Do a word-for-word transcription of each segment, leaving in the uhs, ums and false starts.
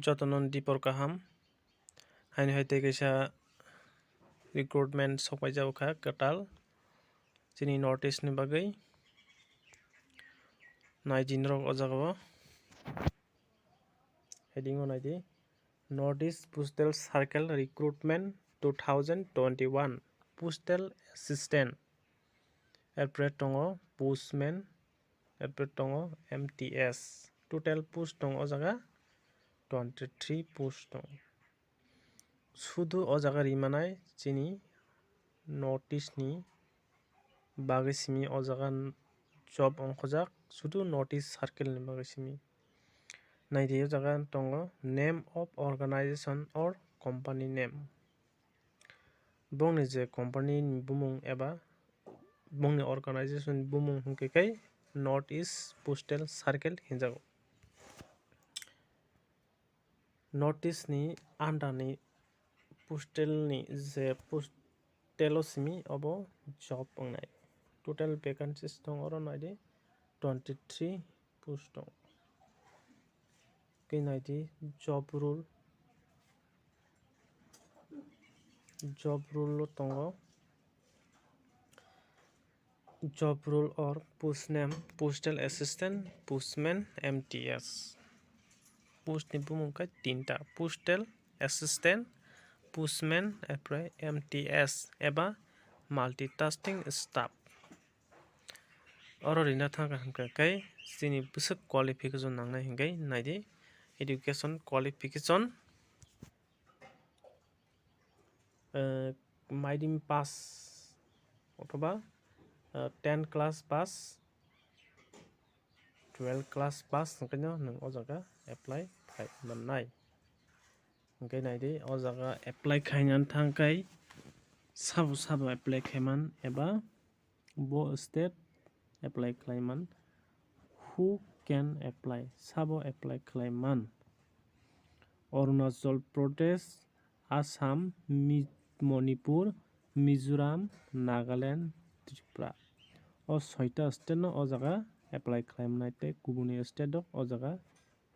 Jotono dipor kaham. Haino hai tei kaisa recruitment sokpaijago kha kwtal chini North East ni bagwi. Naidi norok o jaga o. Heading o naidi, North East Postal Circle Recruitment two thousand twenty-one, Postal Assistant. Erpore tongo Postman, erpore tongo M T S. Total post tongo o jaga twenty-three post tongo. Sudu o jaga rimanai chini North East ni bagwi simi o jaga n-, job ongkhojak, sudu North East Circle ni bagwi simi. Naidi o jaga tongo name of organization or company name. Bongni je company ni bumung eba bongni organization ni bumung hwnkhe khai North East Postal Circle hinjago. North East ni under ni postal ni je postal o simi obo job wngnai. Total vacancies tongo oro naidi twenty-three post tongo. Khe naidi job role, job role o tongo. Job role or post name, Postal Assistant, Postman, M T S. Post ni bumung khe tinta, Postal Assistant, Postman, apre M T S eba Multitasking Staff. Oro rina thangkha hwnkha khe chini bwswk qualification nangnai hwnkhe naidi education qualification, eh, maidimi pass othoba, eh, ten class pass, twelve class pass hwnkhe no nwng o jaga apply khai mannai. Hwnkhe naidi o jaga apply khaina thangkhai sabo sabo apply khaiman eba bo state apply khlaiman, who can apply, sabo apply khlaiman. Arunachal Pradesh, Assam, Mi-, Manipur, Mizoram, Nagaland, Tripura. O soita state no o jaga apply khlaimanai tei kubuni state rok o jaga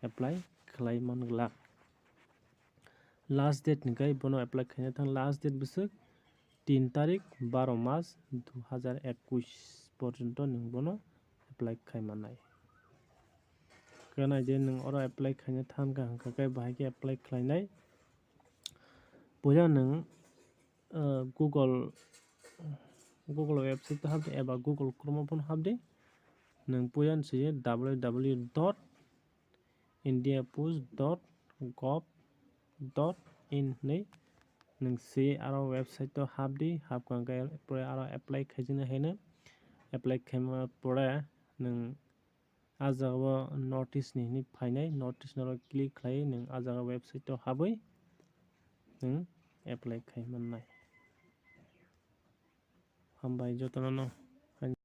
apply khlaiman glak. Last date ni kai bono apply khaina thang, last date bwswk tin tarik baro mas dui hajar ekwis porjonto nwng bono apply khai mannai. Khe naidi nwng oro apply khaina thang kha hwnkha khe bahai khe apply khlainai. Puila nwng, uh, Google, Google website o habdi eba Google Chrome o phano habdi. Nwng puila se W W W dot India Post dot gov dot in hinwi nwng se aro website o habdi, habkha hwnkhe pore aro apply khaijani hino. Apply khaima pore nwng ah jaga o notice ni hinwi phainai, notice no click khlaiwi nwng ah jaga website o habwi nwng apply khai mannai. Hambai jotono no.